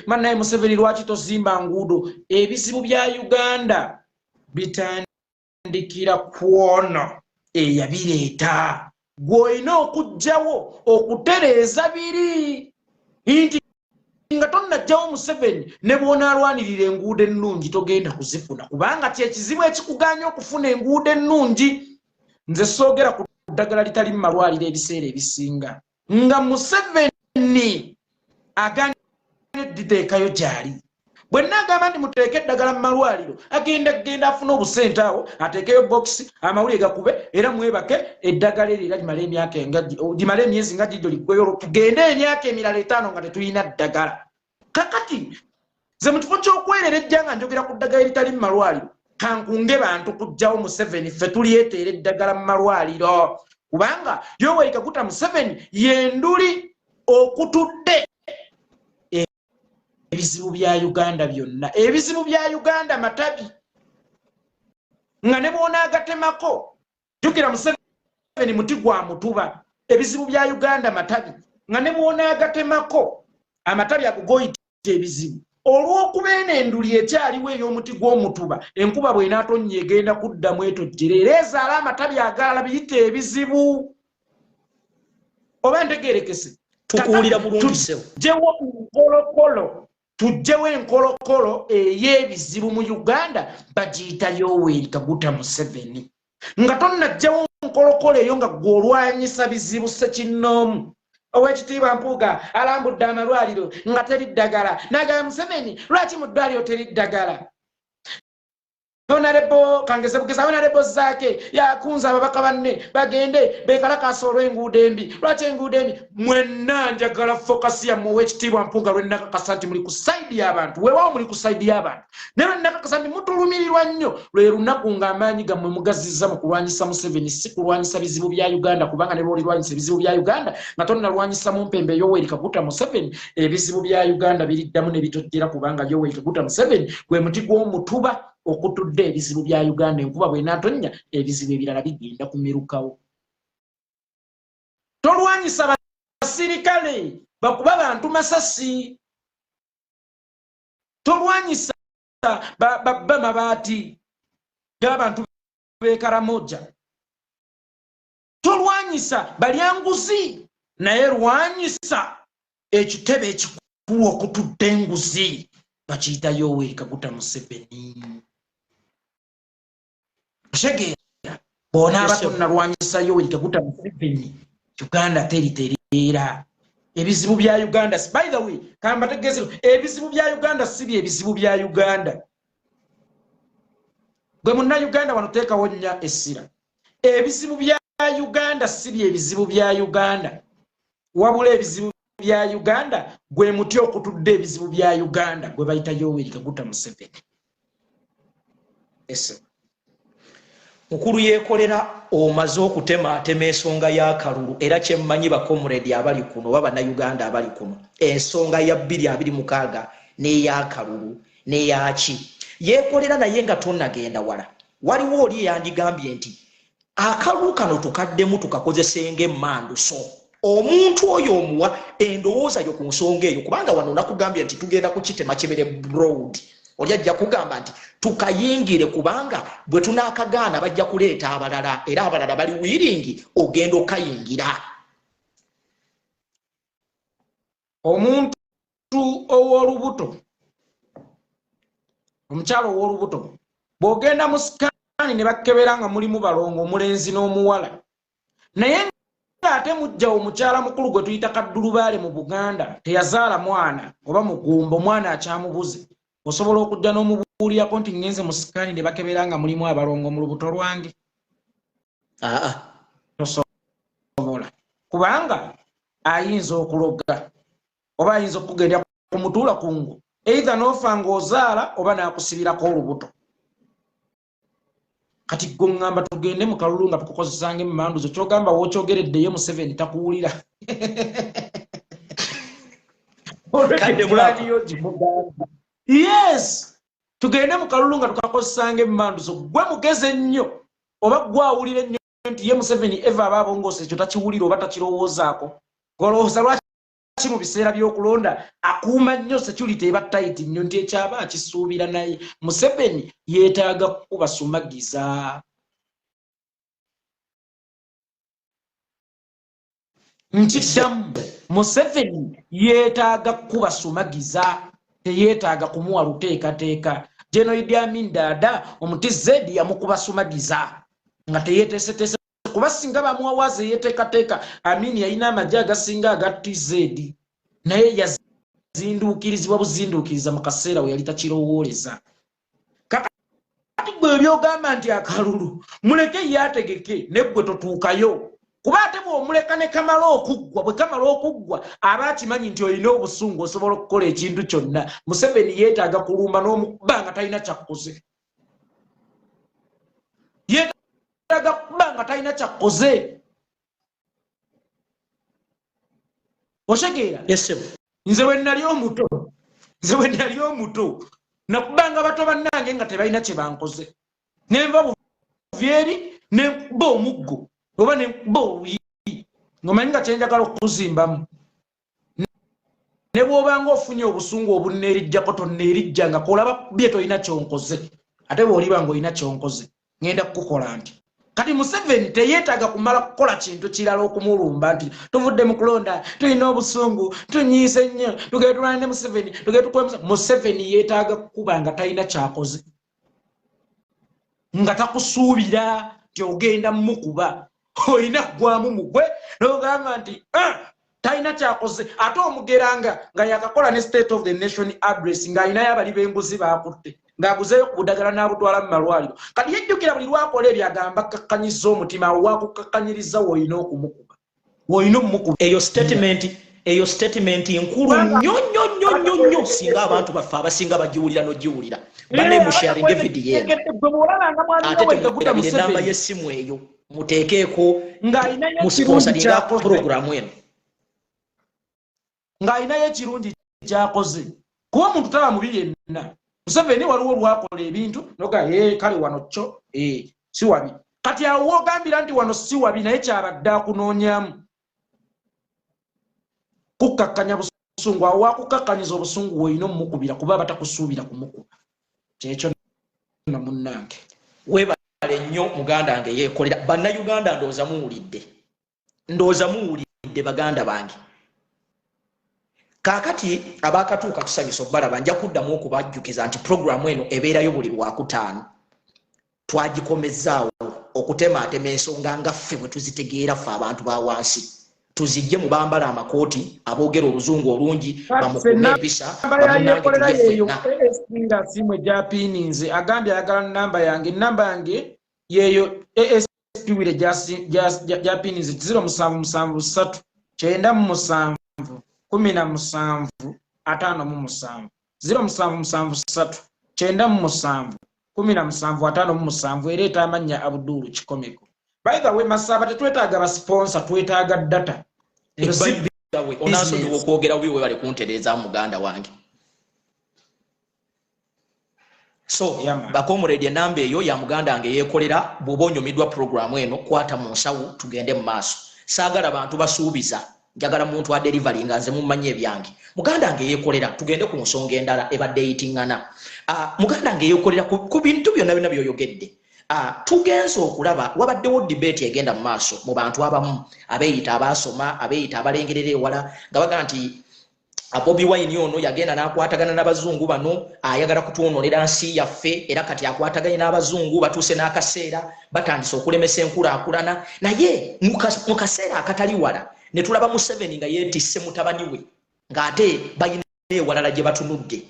Mannaye Museveni, lwaki tozimba nguudo? Ebizibu bya Uganda bitandikira kwono eyabireeta. Gw'olina okuggyawo okutereeza biri nti nga tonnajjawo Museveni, ne bw'onaalwanirira enguudo ennungi togenda kuzifuna, kubanga kyekizibu ekikugaanya okufuna enguudo ennungi. Nze soogera ku ddagala litali mu malwaliro. Ebiseera ebisinga nga Museveni aganye diteekayo gyali, bwe naagamba nti muteeke eddagala mu malwaliro, agenda genda afune obusente awo, ateekeyo bokisi, amawulire gakube era mwebake. Eddagala eryo era limale emyaka, limale emyezi nga gijjo, liggweyo, tugende emyaka emirala 5 nga tetulina ddagala. Kakati nze mu kifo ky'okwerera ejja nga njogera ku ddagala eritali mu malwaliro, kankunge bantu kujjawo Museveni, ffe tulyeteera eddagala mu malwaliro, kubanga Yoweri Kaguta Museveni yenduli okutudde ebizibu bya Uganda byonna. Ebizibu bya Uganda matabi nga ne bw'onaagatemako, jjukira Museveni muti gwa mutuba. Ebizibu bya Uganda matabi nga ne bw'onaagatemako amatabi ago goyita ebizibu, olw'okuba eno enduli ekyaliwo ey'omuti gw'omutuba, enkuba bw'enaatonnya egenda kuddamu etojjera era ezaala amatabi agalala biyita ebizibu. Oba ntegerekese? Tukuwulira bulungi, ssebo. Tugyewo nkolokolo, tugyewo enkolokolo ey'ebizibu mu Uganda, bagiyita Yoweri Kaguta Museveni. Nga tonnajjawo nkolokolo eyo, nga gwe olwanyisa bizibu ssekinnoomu. Owekitiibwa Mpuuga alambudde amalwaliro nga teri ddagala, nagamba, "Museveni, lwaki mu ddwaliro teri ddagala?" Honorable kangeze bugeza, Honorable Zaake yakunze ababaka banne bagende bekalakasa olw'enguudo embi. Lwaki enguudo embi? Mwenna njagala focus yammwe. Owekitiibwa Mpuuga, lwennakakasa nti muli ku side y'abantu, weewaawo muli ku side y'abantu, naye lwennakakasa nti mutulumirirwa nnyo, lwe lunaku ng'amaanyi gammwe mugazizza mu kulwanyisa Museveni, si kulwanyisa bizibu bya Uganda, kubanga ne lwolirwanyisa ebizibu bya Uganda nga tonnalwanyisa mu mpembe Yoweri Kaguta Museveni, ebizibu bya Uganda biriddamu ne bitojjera, kubanga Yoweri Kaguta Museveni gwe muti gw'omutuba okutudde ebizibu bya Uganda. Enkuba bw'enaatonnya, ebizibu ebirala bigenda kumerukawo. Tolwanyisa basirikale bakuba bantu masasi, tolwanyisa babba mabaati g'abantu b'Ekaramoja, tolwanyisa balyanguzi, naye lwanyisa ekitebe ekikulu okutudde enguzi, bakiyita Yoweri Kaguta Museveni. Otegeera? Bw'onaaba tonnalwanyisa Yoweri Kaguta Museveni, Uganda teritereera. Ebizibu bya Uganda, by the way, kambategeeze, ebizibu bya Uganda si bye ebizibu bya Uganda. Gwe Munnayuganda wano teekawo nnya essira. Ebizibu bya Uganda si bye ebizibu bya Uganda, wabula ebizibu bya Uganda gwe muti okutudde ebizibu bya Uganda, gwe bayita Yoweri Kaguta Museveni. Ese. Mukulu Yeekolera, omaze okutemaatema ensonga y'akalulu, era kyemmanyi ba comrade abali kuno oba Bannayuganda abali kuno, ensonga ya 2026 n'ey'akalulu n'eyaki, Yeekolera. Naye nga tonnagenda wala, waliwo oli eyandigambye nti akalulu kano tukaddemu tukakozese ng'emmanduso. Omuntu oyo omuwa endowooza yo ku nsonga eyo? Kubanga wano nakugambye nti tugenda kukitema kibere broad. Oli ajja kugamba nti tukayingire, kubanga bwe tunaakagaana bajja kuleeta abalala, era abalala bali willing ogenda okayingira. Omuntu ow'olubuto, omukyalo ow'olubuto, bw'ogenda mu scan ne bakebera nga mulimu balongo, omulenzi n'omuwala, naye ng'ate mujjawo omukyala mukulu gwe tuyita kaddulubaale mu Buganda, teyazaala mwana oba mugumba, omwana akyamubuze, osobola okujja n'omubuulirako nti ngenze mu scan ne bakebera nga mulimu abalongo mu lubuto lwange? Aa. Tosobola, kubanga ayinza okuloga oba ayinza okugenda kumutuula kungu, either n'ofa ng'ozaala oba n'akusibirako olubuto. Kati gwe ŋŋamba tugende mu kalulu nga tukukozesanga emmanduzo, kyogamba wookyogereddeyo Museveni takuwulira. Kadde mulako. Gimugamba yes, tugende mu kalulu nga tukakozesanga emmanduzo. Gwe mugezi ennyo oba gwe awulira ennyo nti ye Museveni eva aba abongoose, ekyo takiwulira oba takirowoozaako? Golowooza lwaki mu biseera by'okulonda. Akuuma nnyo security, eba tight nnyo, nti ekyaba akisuubira. Naye Museveni yeetaaga kukubasumagiza. Nkiddamu, Museveni yeetaaga kukubasumagiza, teyeetaaga kumuwa luteekateeka. General Idi Amin Dada omuti Z yamukubasumagiza nga teyeeteeseteese, kuba singa bamuwawaaza eyeteekateeka, Amin yalina amagye agasinga aga TZ, naye yazinduukirizibwa buzinduukiriza mu kaseera we yali takirowooleza. Kakati gwe byogamba nti akalulu muleke ye ategeke, neggwe totuukayo, kuba ate bw'omuleka ne kamala okuggwa, bwe kamala okuggwa aba akimanyi nti olina obusungu, osobola okukola ekintu kyonna. Museveni yeetaaga kulumba n'omukuba nga talina kyakkoze, yeetaaga kuba nga talina kyakkoze. Otegeera? Nze bwe nali omuto, nze bwe nali omuto nakubanga bato bannange nga tebalina kye bankoze, nenva buvi eri nenkuba omuggo oba nenkuba oluyi, ng'omanyi nga kyenjagala okukuzimbamu. Ne bw'obanga ofunye obusungu obunneerijjako, tonneerijja nga kolaba bye tolina kyonkoze, ate bw'oliba ng'olina kyonkoze ngenda kukukola nti. Kati Museveni teyeetaaga kumala kukola kintu kirala okumulumba nti tuvudde mu kulonda, tulina obusungu, tunyiise nnyo, tugende tulwane ne Museveni, tugende tukole. Museveni yeetaaga kukuba nga talina kyakoze, nga takusuubira nti ogenda mukuba, olina ggwamu mugwe n'ogamba nti talina kyakoze. Ate omugeranga nga yakakola ne State of the Nation Address, ng'alinayo abali b'enguzi baakutte, ng'aguzeeyo ku budagala n'abutwala mu malwaliro. Kati yejjukira buli lwakola ebyo agamba akkakkanyizza omutima. Awo wakukkakanyiriza woolina okumukuba, woolina omumukuba. Eyo statement nkulu nnyo nnyo nnyo nnyo nnyo. Singa abantu baffe abasinga bagiwulira n'ogiwulira. Banne, musharinge vidiyo eno, ate temwerabira enamba y'essimu eyo, muteekeeko musponsoringa puroguramu eno. Ng'alinayo ekirungi kyakoze, kuba omuntu taba mubi yenna. Museveni waliwo lwakola ebintu noga, kale wano kyo si wabi. Kati awo wogambira nti wano si wabi, naye kyabadde akunoonyamu kukkakkanya busungu. Awo wakukakkanyiza obusungu woolina omumukubira, kuba batakusuubira kumukuba. Kyekyo no, munnange. Weebale nnyo, muganda wange yeekolera. Bannayuganda, ndowooza muwulidde, ndowooza muwulidde, baganda bange. Kaakati abakatuuka, tusanyusa obalaba. Nja kuddamu okubajjukiza nti puroguramu eno ebeerayo buli Lwakutaano. Twagikomezaawo okutemaatema ensonga nga ffe bwe tuzitegeera, ffe abantu ba wansi, tuzijje mu bambala amakooti, aboogera oluzungu olungi, bamukume empisa. Bamunange, tujje ffenna. Simu egyapiininze, agambye ayagala namba yange. Enamba yange yeeyo asp wire gyapiininze, 0773 97 17 57, 0773 97 17 57. Ereeta amannya Abudulu Kikomeko. By the way, Masaba, tetwetaaga basponsor, twetaaga data. Onansonyiwa okwogera bubi, webale kuntereeza, muganda wange. So bacomrade, enamba eyo ya muganda wange yeekolera. Bw'oba onyumiddwa puroguramu eno, kwata mu nsawo tugende mu maaso. Saagala bantu basuubiza, njagala muntu adeliveringa. Nze mumanyi ebyange. Muganda wange yeekolera, tugende ku nsonga endala ebadde eyitiŋŋana. Muganda wange yeekolera, ku bintu byonna byonna byoyogedde, tugenze okulaba wabaddewo debate egenda mu maaso mu bantu abamu abeeyita abaasoma, abeeyita abalengerera ewala, nga bagaa nti Bobi Wine ono yagenda n'akwatagana n'abazungu bano, ayagala kutwononera nsi yaffe, era kati akwataganye n'abazungu, batuuse n'akaseera batandise okulemesa enkulaakulana. Naye mu kaseera akatali wala ne tulaba Museveni nga yeetisse mutabani we, ng'ate balina ewalala gye batunudde.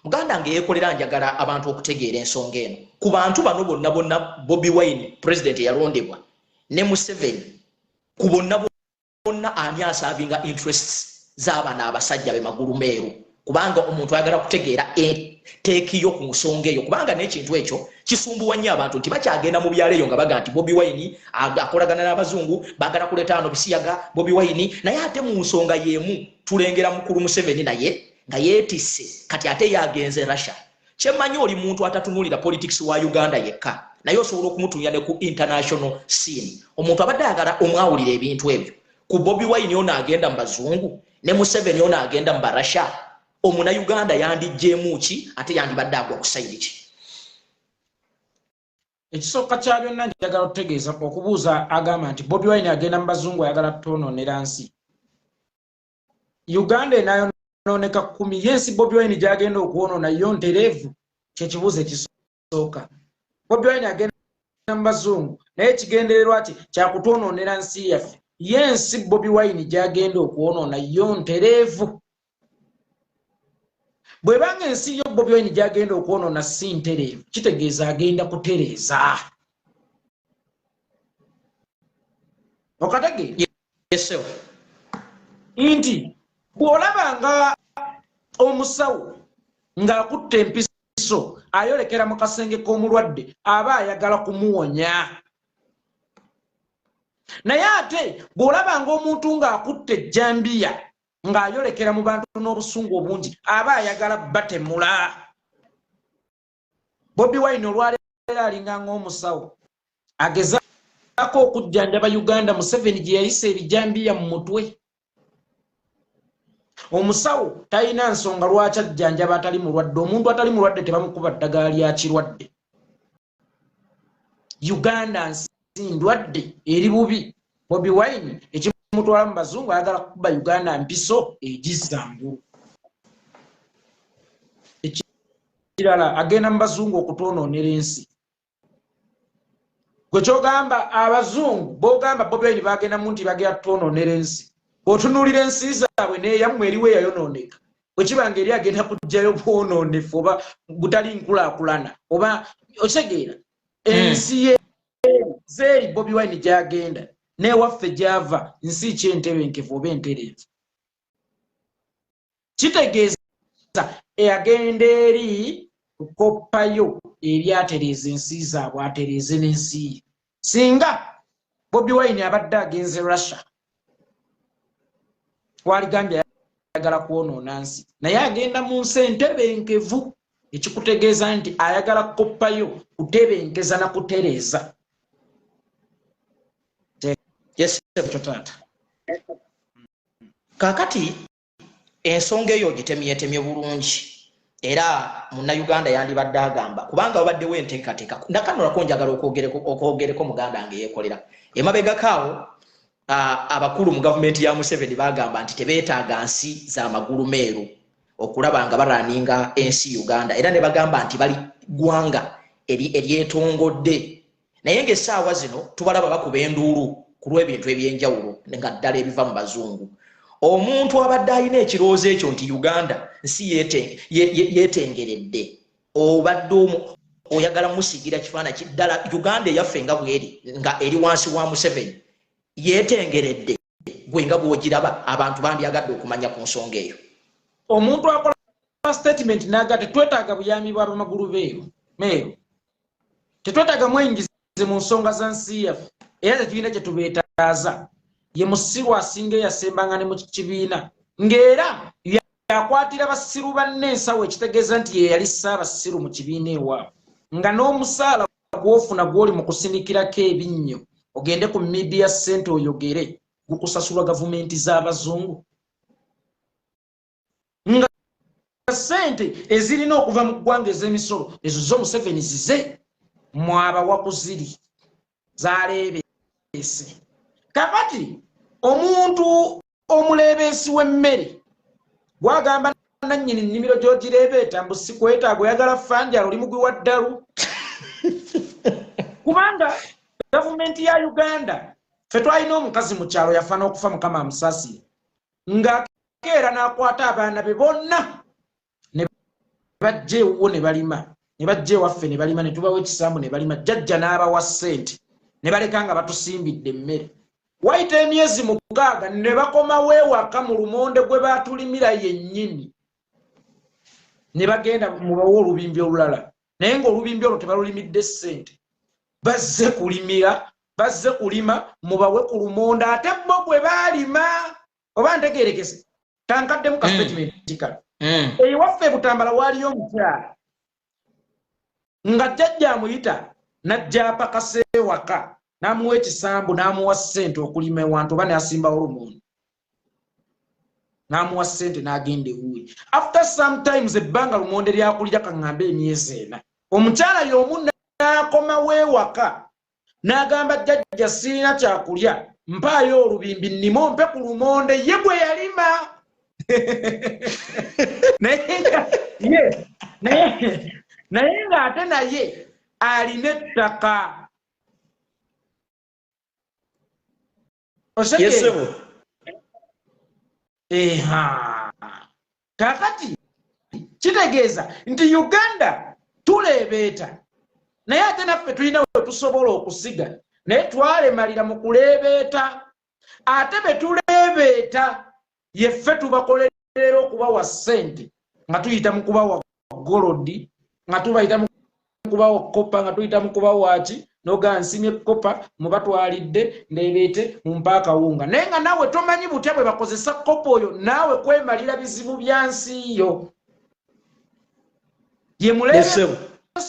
Muganda nga yeekolera, njagala abantu okutegeera ensonga eno. Ku bantu bano bonna bonna, Bobi Wine president eyalondebwa ne Museveni, ku bonna bonna ani aservinga interests z'abano abasajja be magulu meeru? Kubanga omuntu ayagala kutegeera teekiyo ku nsonga eyo, kubanga n'ekintu ekyo kisumbuwa nnyo abantu nti bakyagenda mu byalo eyo nga baga nti Bobi Wine akolagana n'abazungu, baagala kuleeta ano bisiyaga Bobi Wine. Naye ate mu nsonga y'emu tulengera mukulu Museveni naye nga yeetisse, kati ate yagenze Russia. Kyemmanyi, oli muntu atatunuulira politics wa Uganda yekka, naye osobola okumutunya ne ku international scene. Omuntu abadde ayagala omwawulira ebintu ebyo ku Bobi Wine ono agenda mu bazungu ne Museveni ono agenda mu Barussia. Omunayuganda yandigyemu ki, ate yandibadde agwa ku side ki? Ekisooka kya byonna, njagala okutegeeza, okubuuza agamba nti Bobi Wine agenda mu bazungu ayagala twonoonera nsi. Uganda enayonooneka 10, ye ensi Bobi Wine gyagenda okwonoona yo ntereevu? Kyekibuuzo ekisooka. Bobi Wine agenda mu bazungu, naye ekigendererwa ki kyakutwonoonera nsi yaffe. Ye ensi Bobi Wine gyagenda okwonoona yo ntereevu? Bwebanga ensi yo Bobi Wine gyagenda okwonoona si ntereevu, kitegeeza agenda kutereeza. Okategeera nti bw'olaba nga omusawo ng'akutte empiso ayolekera mu kasenge k'omulwadde, aba ayagala kumuwonya. Naye ate bw'olaba ng'omuntu ng'akutte ejjambiya ng'ayolekera mu bantu n'obusungu obungi, aba ayagala batemula. Bobi Wine olwaleero alinga ng'omusawo agezaako okujjanjaba Uganda Museveni gye yayisa ebijambiya mu mutwe. Omusawo talina nsonga lwaki ajjanjaba atali mulwadde. Omuntu atali mulwadde tebamukuba ddagala lya kirwadde. Uganda nsi ndwadde, eri bubi. Bobi Wine ekimutwala mu bazungu, ayagala kukuba Uganda mpiso egizza ngulu. Ekirala, agenda mu bazungu okutwonoonera ensi. Gwe kyogamba abazungu bogamba Bobi Wine bagendamu nti bagenda tutwonoonera ensi, bw'otunuulira ensi zaabwe neeyammwe eriwo eyayonooneka, bwe kiba nga eri agenda kugjayo bwonoonefu oba butali nkulaakulana, oba okitegeera, ensi ye zeeri Bobi Wine gyagenda n'ewaffe gyava, nsi ki entebenkevu oba entereevu? Kitegeeza agenda eri kukoppayo ebyatereeza ensi zaabwe, atereeze n'ensi ye. Singa Bobi Wine abadde agenze Russia, waligambye ayagala kwonoona nsi, naye agenda mu nsi entebenkevu, ekikutegeeza nti ayagala kukoppayo kutebenkeza na kutereeza. Ekyo taata. Kaakati ensonga eyo ogitemyetemye bulungi, era Munnayuganda yandibadde agamba kubanga wabaddewo enteekateeka. Nakanolako njagala okwogereko muganda nga yeekolera emabegako awo, abakulu mu gavumenti ya Museveni bagamba nti tebeetaaga nsi z'amagulu meeru okulaba nga barunninga ensi Uganda, era ne bagamba nti bali ggwanga eryetongodde. Naye ng'essaawa zino tubalaba bakuba enduulu ku lw'ebintu ebyenjawulo, nga ddala ebiva mu bazungu. Omuntu abadde alina ekirowoozo ekyo nti Uganda nsi yeetengeredde, obadde oyagala musiigira kifaananyi ddala Uganda eyaffe nga bweri, nga eri wansi wa Museveni, yeetengeredde gwe nga bw'ogiraba? Abantu bandyagadde okumanya ku nsonga eyo. Omuntu akola statement naga tetwetaaga buyambi bw'abamagulu beeru meeru, tetwetaaga mweyingize mu nsonga za nsi yaffe, era tetulina kye tubeetaaza, ye musiru asinga eyasembanga ne mu kibiina, ng'era yakwatira basiru banne ensawo, ekitegeeza nti ye yali ssaabasiru mu kibiina ewaabwe, nga n'omusaala gw'ofuna gw'oli mu kusinikirako ebinnyo ogende ku media center oyogere, gukusasulwa gavumenti z'abazungu, nga sente ezirina okuva mu ggwanga ez'emisolo ezo zo Museveni zize mwabawa kuziri zaleebeese. Kakati omuntu omuleebeesi w'emmere gwagamba nannyini nnimiro gy'ogireebeeta mbu sikwetaaga, oyagala fanjala, oli mugwi wa ddalu. Kubanga gavumenti ya Uganda, ffe twalina omukazi mu kyalo, yafa n'okufa, Mukama amusaasire, ng'akeera n'akwata abaana be bonna ne bajja ewuwo ne balima, ne bajja ewaffe ne balima, ne tubawa ekisambu ne balima, jjajja n'abawa ssente ne baleka nga batusimbidde emmere. Wayita emyezi 6 ne bakomawo ewaka mu lumonde gwe baatulimira yennyini, ne bagenda mubawe olubimbi olulala, naye ng'olubimbi olwo tebalulimidde ssente, bazze kulimira, bazze kulima mubawe ku lumonde ate bo gwe baalima. Oba ntegerekese? Tankaddemu ka statement kano. Ewaffe Butambala waaliyo omukyala nga jjajja amuyita n'ajja apakasa ewaka, n'amuwa ekisambu, n'amuwa ssente okulima ewantu oba n'asimbawo lumonde. N'amuwa ssente n'agenda ewuwe. After sometimes, ebbanga lumonde lyakulira, kaŋŋambe emyezi 4, omukyala y'omu n'akomawo ewaka n'agamba, "Jjajja, sirina kyakulya, mpaayo olubimbi nnime, ompe ku lumonde." Ye gwe yalima, naye ng'ate naye alina ettaka. Yes, eha, kakati kitegeeza nti Uganda tuleebeeta, naye ate naffe tulina we tusobola okusiga, naye twalemalira mu kuleebeeta. Ate be tuleebeeta yeffe tubakolerera okubawa ssente, nga tuyita mu kubawa gold, nga tubayita mu kubawa copper, nga tuyita mu kubawa ki, noga nsimye copper, mubatwalidde, ndeebeete, mumpa akawunga, naye nga naawe tomanyi butya bwe bakozesa copper oyo. Naawe kwemalira bizibu bya nsi yo. Ye muleebeesi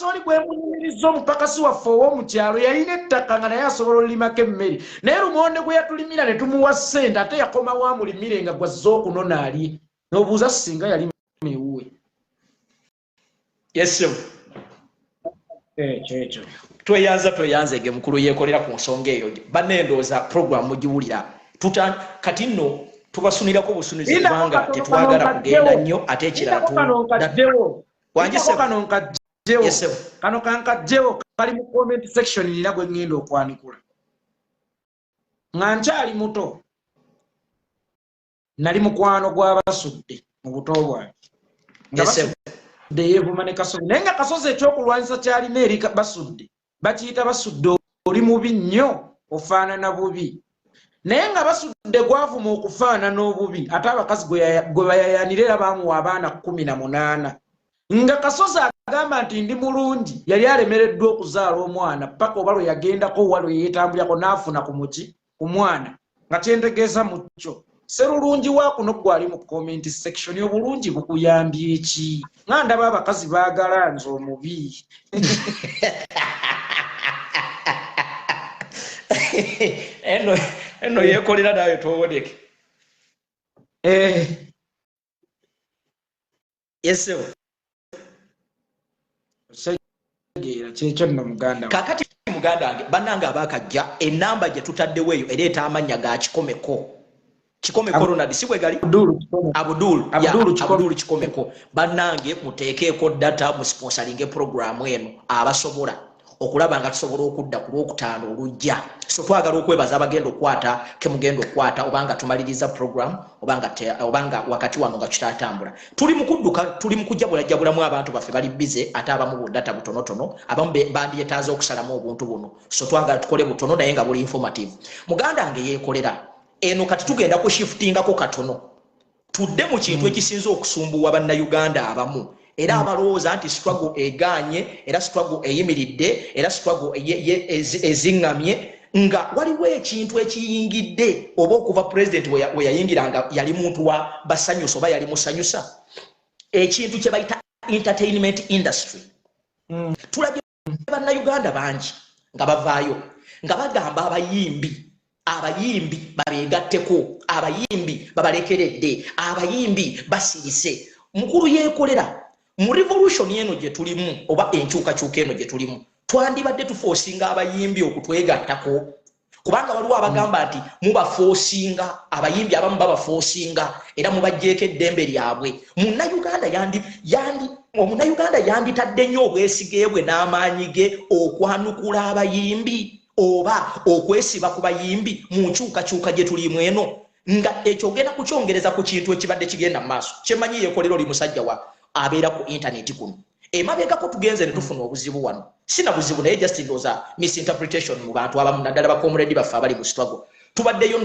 oli gwemunyumiriza, omupakasi waffe ow'omukyalo, yalina ettaka nga naye asobola olulimako emmere, naye lumonde gwe yatulimira ne tumuwa ssente, ate yakomawo amulimire nga gwazze okunona alye. N'obuuza singa yalima ewuwe. Yes. Ekyo ekyo. Tweyanza, tweyanzege mukulu yeekolera ku nsonga eyo. Bannendooza program mugiwulira. Kati nno tubasunirako busunizi kubanga tetwagala kugenda nnyo. Ate ekirala, kano nkajjewo, kano kankajjewo, kali mu comment section, nina gwe ŋŋenda okwanikula. Nga nkyali muto nali mukwano gw'Abasudde mu buto bwange, nga Basudde yeevuma ne Kasozi, naye nga Kasozi ekyokulwanyisa kyalina eri Basudde bakiyita, "Basudde oli mubi nnyo, ofaanana bubi." Naye nga Basudde gwavuma okufaanana obubi, ate abakazi gwe bayayanira, era baamuwa abaana 18. Nga Kasozi agamba nti ndi mulungi, yali alemereddwa okuzaala omwana paka oba lwe yagendako wa, lwe yeetambulirako n'afuna ku muki ku mwana. Nga kyentegeeza mu kyo, serulungi wa kuno gwali mu comment section, obulungi bukuyambye ki nga ndaba abakazi baagala nze omubi? Eno yeekolera nawe towoneke. Eh. Yes. Osegeera, kyekyo nno muganda. Kakati muganda wange, bannange abaakajja, enamba gye tutaddewo eyo ereeta amannya ga Kikomeko. Kikomeko Ronald, si bwe gali? Abdul. Abdul Kikomeko. Bannange, muteekeeko data, musponsoringe programu eno abasobola okulaba nga tusobola okudda ku Lwokutaano olujja. So twagala okwebaza abagenda okukwata kemugenda okukwata, obanga tumaliriza program, obanga wakati wano nga tutatambula, tuli mu kudduka, tuli mu kujabulajabulamu. Abantu baffe bali busy, ate abamu budata butonotono, abamu bandyetaaze okusalamu obuntu buno. So twagala tukole butono naye nga buli informative. Muganda wange yeekolera eno, kati tugenda kushiftingako katono, tudde mu kintu ekisinza okusumbuwa Bannayuganda abamu, era abalowooza nti struggle egaanye, era struggle eyimiridde, era struggle eziŋŋamye, nga waliwo ekintu ekiyingidde, oba okuva president we yayingira nga yali muntu wa basanyusa oba yali musanyusa, ekintu kye bayita entertainment industry. Tulabye Bannayuganda bangi nga bavaayo nga bagamba abayimbi babeegatteko, abayimbi babalekeredde, abayimbi basirise. Mukulu yeekolera, mu revolution eno gye tulimu oba enkyukakyuka eno gye tulimu, twandibadde tuforcinga abayimbi okutwegattako? Kubanga waliwo abagamba nti mubaforcinga, abayimbi abamu babaforcinga era mubajjeeko eddembe lyabwe. Munnayuganda yandi yandi omunnayuganda yanditadde nnyo obwesige bwe n'amaanyi ge okwanukula abayimbi oba okwesiba ku bayimbi mu nkyukakyuka gye tulimu eno? Nga ekyo ogenda kukyongereza ku kintu ekibadde kigenda mu maaso, kyemanyi yeekolera oli musajja wa abeera ku intaneti kuno emabegako, tugenze ne tufuna obuzibu wano. Sina buzibu, naye just ndowooza misinterpretation mu bantu abamu, naddala bacomrade baffe abali mu struggle. Tubaddeyo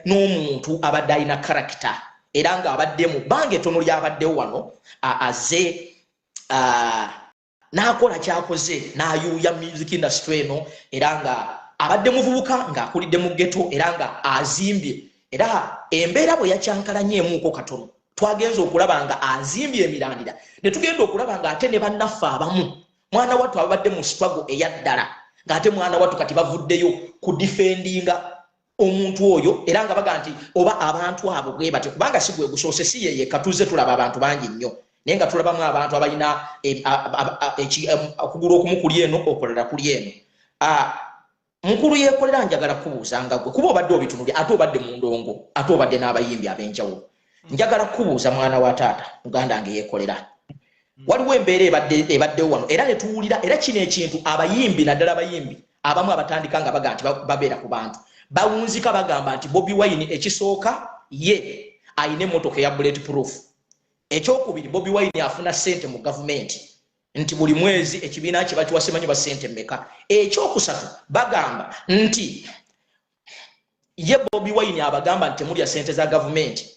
n'omuntu abadde alina character, era ng'abadde mu bbanga ettono lyabaddewo wano, azze n'akola kyakoze, n'ayuuya music industry eno, era nga abadde muvubuka ng'akulidde mu ghetto, era nga azimbye. Era embeera bwe yakyankalanye emuuko katono, twagenza okulaba nga azimbye emirandira, ne tugenda okulaba nga ate ne bannaffe abamu, mwana wattu, ababadde mu struggle eyaddala, ng'ate mwana wattu kati bavuddeyo ku defendinga. Omuntu oyo era nga baga nti oba abantu abo bwe batyo, kubanga si gwe gusoose, si ye yekka, tuzze tulaba abantu bangi nnyo, naye nga tulabamu abantu abalina okugulu okumu kuli eno, okulala kuli eno. Mukulu Yekolera, njagala kubuuza nga gwe, kuba obadde obitunulya, ate obadde mu ndongo, ate obadde n'abayimbi ab'enjawulo. Njagala kubuuza, mwana wa taata, muganda nge Yekolera, waliwo embeera ebaddewo wano era ne tuwulira, era kino ekintu abayimbi, naddala abayimbi abamu abatandika, nga baga nti babeera ku bantu, bawunzika bagamba nti Bobi Wine ekisooka ye ayina emmotoka eya bullet proof. Ekyokubiri, Bobi Wine afuna ssente mu gavumenti, nti buli mwezi ekibiina kye bakiwa simanyi ba ssente mmeka. Ekyokusatu, bagamba nti ye Bobi Wine abagamba nti temulya ssente za gavumenti,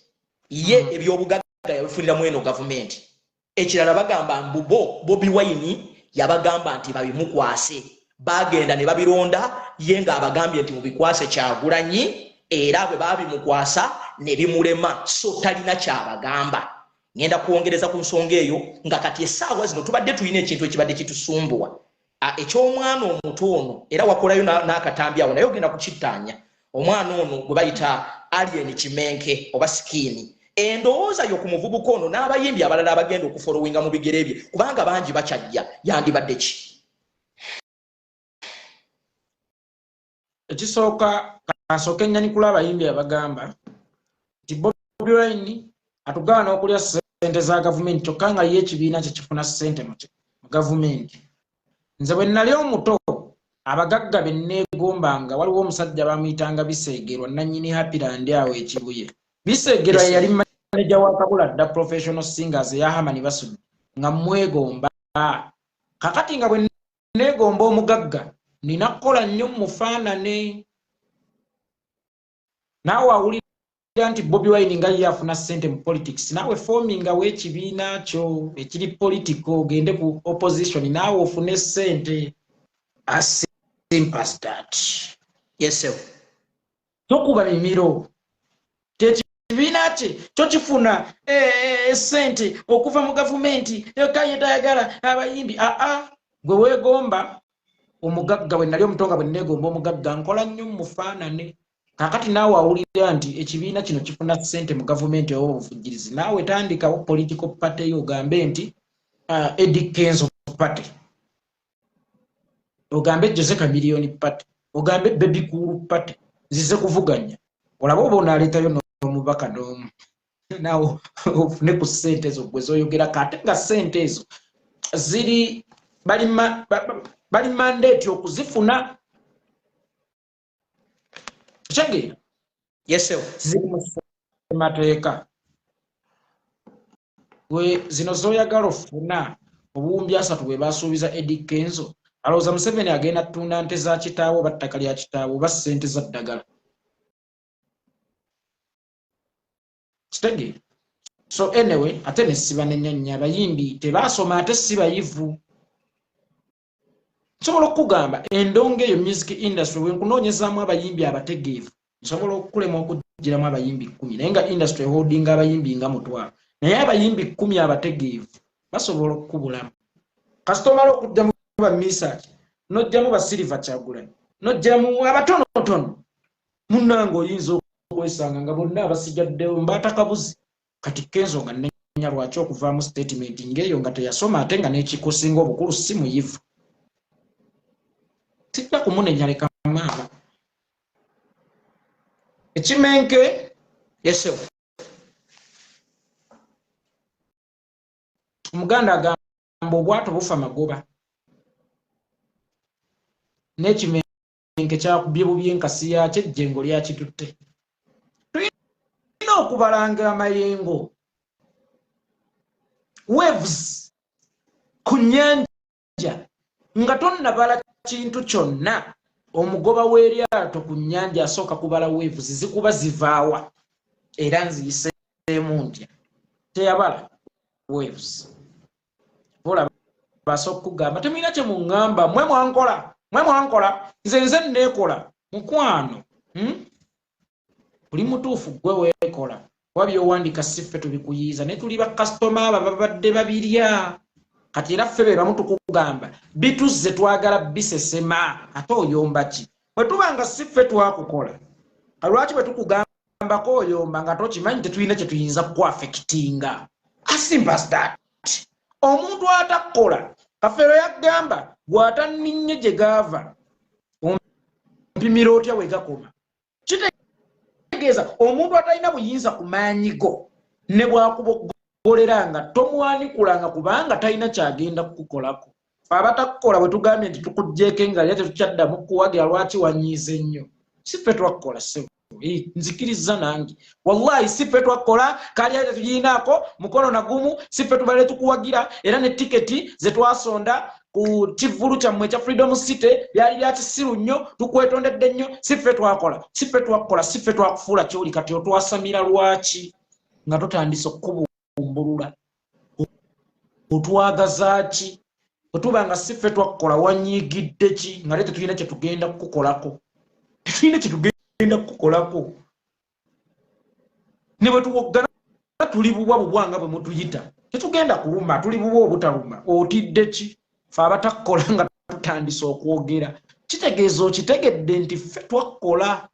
ye ebyobugagga yabifuniramu eno gavumenti. Ekirala, bagamba mbu bo Bobi Wine yabagamba nti babimukwase, bagenda ne babironda, ye ng'abagambye nti mubikwase Kyagulanyi, era bwe babimukwasa ne bimulema, so talina kyabagamba. Ngenda kwongereza ku nsonga eyo nga kati essaawa zino tubadde tulina ekintu ekibadde kitusumbuwa, eky'omwana omuto ono, era wakolayo n'akatambi awo, naye ogenda kukittaanya. Omwana ono gwe bayita Alien Kimenke oba Skin, endowooza yo ku muvubuka ono n'abayimbi abalala abagenda okufollowinga mu bigere bye, kubanga bangi bakyajja, yandibadde ki? Ekisooka, kasooke nnyanikula abayimbi abagamba nti Bobi Wine atugaana okulya ssente za gavumenti, kyokka nga ye ekibiina kye kifuna ssente mu gavumenti. Nze bwe nali omuto, abagagga be neegombanga, waliwo omusajja bamuyitanga Biseegerwa, nannyini Happyland awo Ekibuye. Biseegerwa ye yali maneja wa Kabula dda Professional Singers eya Hamani Basudde, nga mwegomba. Kakati nga bwe neegomba omugagga, nina kukola nnyo mufaanane. Naawe awulira nti Bobi Wine nga ye afuna ssente mu politics, naawe formingawo ekibiina kyo ekiri political, ogende ku opposition, naawe ofune ssente. As simple as that. Yes sir. Tokuba mimiro, tekibiina kye kyo kifuna ssente okuva mu gavumenti, kaye tayagala abayimbi. Aa, gwe weegomba omugagga. Bwe nali omuto nga bwe neegomba omugagga, nkola nnyo mufaanane. Kakati naawe awulira nti ekibiina kino kifuna ssente mu gavumenti oba obuvujjirizi, naawe tandikawo political party yo, ogambe nti Eddie Kenzo Party, ogambe Jose Chameleone Party, ogambe Bebe Cool Party, nzize kuvuganya, olabe oba onaaleetayo n'omubaka n'omu, naawe ofune ku ssente ezo gwe zoyogerako, ate nga ssente ezo ziri bali mandate okuzifuna. Kitegeera? Yes sir. Ziri mu ssemateeka. Gwe zino zoyagala ofuna 30,000 bwe basuubiza Eddie Kenzo, alowooza Museveni agenda ttunda nte za kitaawe oba ttaka lya kitaawe oba ssente za ddagala? Kitegeera? So anyway, ate ne siba nennyonnyi, abayimbi tebaasoma ate si bayivu. Nsobola okukugamba endongo eyo, music industry, bwenkunoonyezaamu abayimbi abategeevu, nsobola okukulema okugiramu abayimbi 10, naye nga industry holding abayimbi nga 500, naye abayimbi 10 abategeevu basobola okukubulamu. Kasita omala okugjamu ba Misach, n'ojjamu ba Silver Kyagulanyi, n'ojjamu abatonotono, munnange oyinza okwesanga nga bonna abasigaddewo mbaatakabuzi. Kati Kenzo nga nenya lwaki okuvaamu statement ng'eyo nga teyasoma, ate nga n'ekikusinga obukulu si muyivu? Sijja kumunenya, leka maama ekimenke. Yes sir. Omuganda agamba obwato bufa magoba, n'ekimenke kyakubye bubi enkasi yakyo, ejjengo lyakitutte. Tulina okubalanga amayengo, waves ku nnyanja, nga tonnabala kintu kyonna. Omugoba w'eryato ku nnyanja asooka kubala waves zikuba zivaawa era nziyiseemu ntya. Teyabala waves. Olaba basooka kugamba, "Temulina kye muŋŋamba, mwe mwankola, mwe mwankola, nze neekola." Mukwano, Oli mutuufu, gwe weekola, kuba byowandika si ffe tubikuyiiza, naye tuli bakasitoma abo babadde babirya. Kati era ffe be bamu tukugamba bituzze, twagala bisesema, ate oyomba ki bwe tuba nga si ffe twakukola? Lwaki bwe tukugambako oyomba nga tokimanyi tetulina kye tuyinza kuaffectinga? As simple as that. Omuntu atakola, Kafeero yagamba, gw'atanninnye gye gaava ompimira otya we gakoma? Kitegeeza omuntu atalina buyinza ku maanyi go, ne bwakubogolera nga tomwanikulanga, kubanga talina kyagenda kukukolako. Fe abatakukola bwe tugambye nti tukuggyeeko engalo era tetukyaddamu kuwagira, lwaki wanyiize nnyo? Si ffe twakukola, ssebo. Nzikiriza nange, wallahi si ffe twakola. Kali tetugirinaako mukono nagumu, si ffe tubale tukuwagira. Era ne tiketi ze twasonda ku kivvulu kyammwe ekya Freedom City byali bya kisiru nnyo, tukwetondedde nnyo. Si ffe twakola, si ffe twakukola, si ffe twakufuula kyoli. Kati otwasamira lwaki nga totandise okukubumbulula? Otwagaza ki bwe tuba nga si ffe twakukola? Wanyiigidde ki nga te tetulina kye tugenda kukukolako? Tetulina kye tugenda kukukolako. Ne bwe tuwoggana tuli bubwa bubwa nga bwe mutuyita, tetugenda kuluma, tuli bubwa obutaluma. Otidde ki fe abatakukola nga tutandise okwogera? Kitegeeza okitegedde nti ffe twakukola,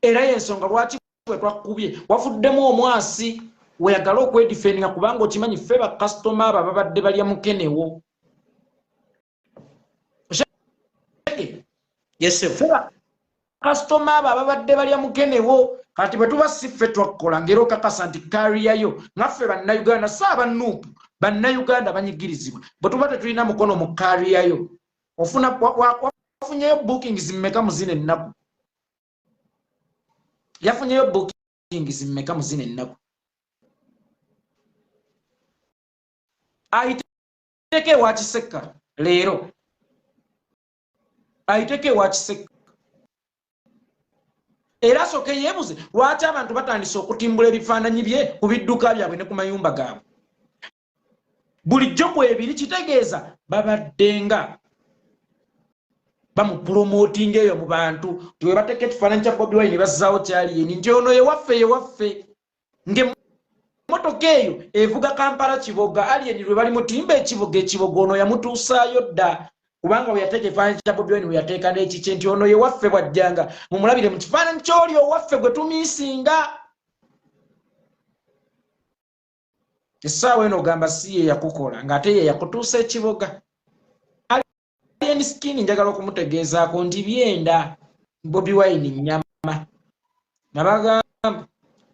era yensonga lwaki bwe twakubye wavuddemu omwasi weyagala okwedefendinga, kubanga okimanyi ffe bakasitoma abo ababadde balya mukenewo. Yes. Ffe bakasitoma abo ababadde balya mukenewo. Kati bwe tuba si ffe twakukola, ngera okakasa nti career yo ngaffe Bannayuganda, si aba NUP, Bannayuganda banyigirizibwa, bwe tuba tetulina mukono mu career yo, ofuna wafunyeyo bookings mmeka mu zino ennaku? Yafunyeyo bookings mmeka mu zino ennaku? Ayiteko ewa Kisekka leero, ayiteko ewa Kisekka, era asooke yeebuze lwaki abantu batandise okutimbula ebifaananyi bye ku bidduka byabwe ne ku mayumba gaabwe bulijjo kwebiri. Kitegeeza babaddenga bamupromotinga eyo mu bantu, nti we bateeka ekifaananyi kya Bobi Wine bazzaawo kyaliyeni nti ono yewaffe, yewaffe, ng'emmotoka eyo evuga Kampala Kiboga. Alien lwe bali mutimba ekibuga, ekiboga ono yamutuusaayo dda, kubanga bwe yateeka ekifaananyi kya Bobi Wine, we yateeka n'ekikye nti ono yewaffe, bw'ajjanga mumulabire mu kifaananyi ky'oli owaffe gwe tumiisinga. Essaawa eno ogamba si ye yakukola, ng'ate ye yakutuusa ekiboga. Alien Skin njagala okumutegeezaako nti byenda Bobi Wine nnyama. Nabagamba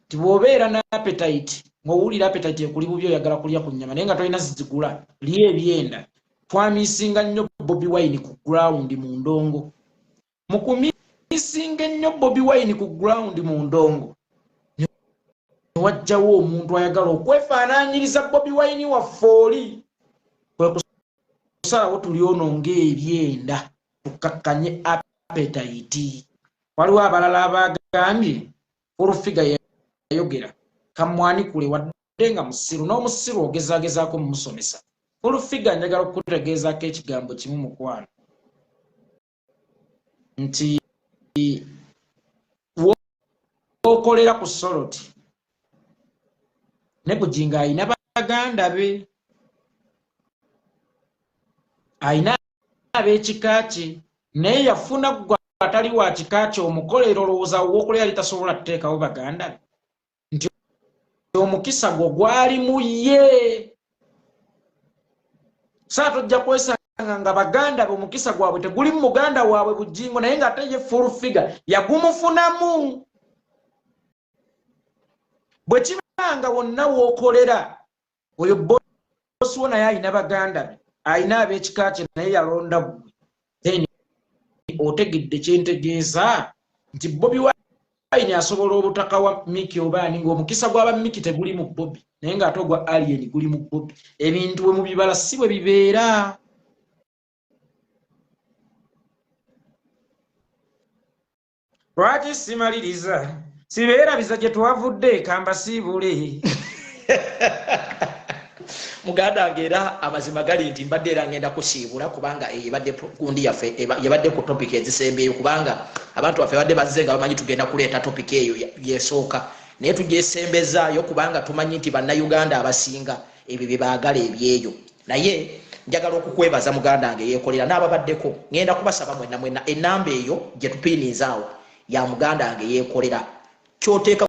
nti bw'obeera n'appetite, ng'owulira appetite ekuli bubi, oyagala kulya ku nnyama naye nga tolina zigula, lya ebyenda. Twamisinga nnyo Bobi Wine ku ground mu ndongo. Mu kumisinga ennyo Bobi Wine ku ground mu ndongo, wajjawo omuntu ayagala okwefaanaanyiriza Bobi Wine waffe. Oli kwe kusalawo tuli ono ng'ebyenda tukkakkanye appetite. Waliwo abalala abagambye Full Figure yayogera kamwanikule, wadde nga musiru, n'omusiru ogezaagezaako mumusomesa. Full Figure, njagala okukutegeezaako ekigambo kimu, mukwano, nti wokolera ku Soroti ne Bujingo ayina baganda be, ayina ab'ekika kye, naye yafuna gwe atali wa kika kye omukolera. Olowooza wokola yali tasobola kuteekawo baganda be? Nti omukisa gwo gwali mu ye. Saa tojja kwesanga nga baganda be omukisa gwabwe teguli mu muganda waabwe Bujingo, naye ng'ate ye Full Figure yagumufunamu. Bwe kibanga wonna wookolera, oyo bosi wo naye alina baganda be, alina ab'ekika kye, naye yalonda ggwe, then otegedde kyentegeeza nti Bobi Wine asobola obutaka wa Miki oba ani, ng'omukisa gw'aba Miki teguli mu Bobi, naye ng'ate ogwa Alien guli mu Bobi. Ebintu bwe mubibala si bwe bibeera. Lwaki simaliriza? Sibeerabiza gye twavudde, kambasiibule. Muganda wange, era amazima gali nti mbadde era ngenda kusiibula, kubanga eyo ebadde gundi yaffe, yebadde ku topic ezisembyeyo, kubanga abantu baffe badde bazze nga bamanyi tugenda kuleeta topic eyo yesooka, naye tugyesembezaayo kubanga tumanyi nti Bannayuganda abasinga ebyo bye baagala ebyeyo. Naye njagala okukwebaza, muganda wange Yeekolera, n'ababaddeko. Ngenda kubasaba mwenna mwenna, enamba eyo gye tupiininzaawo. Ya muganda wange Yeekolera, kyoteeka.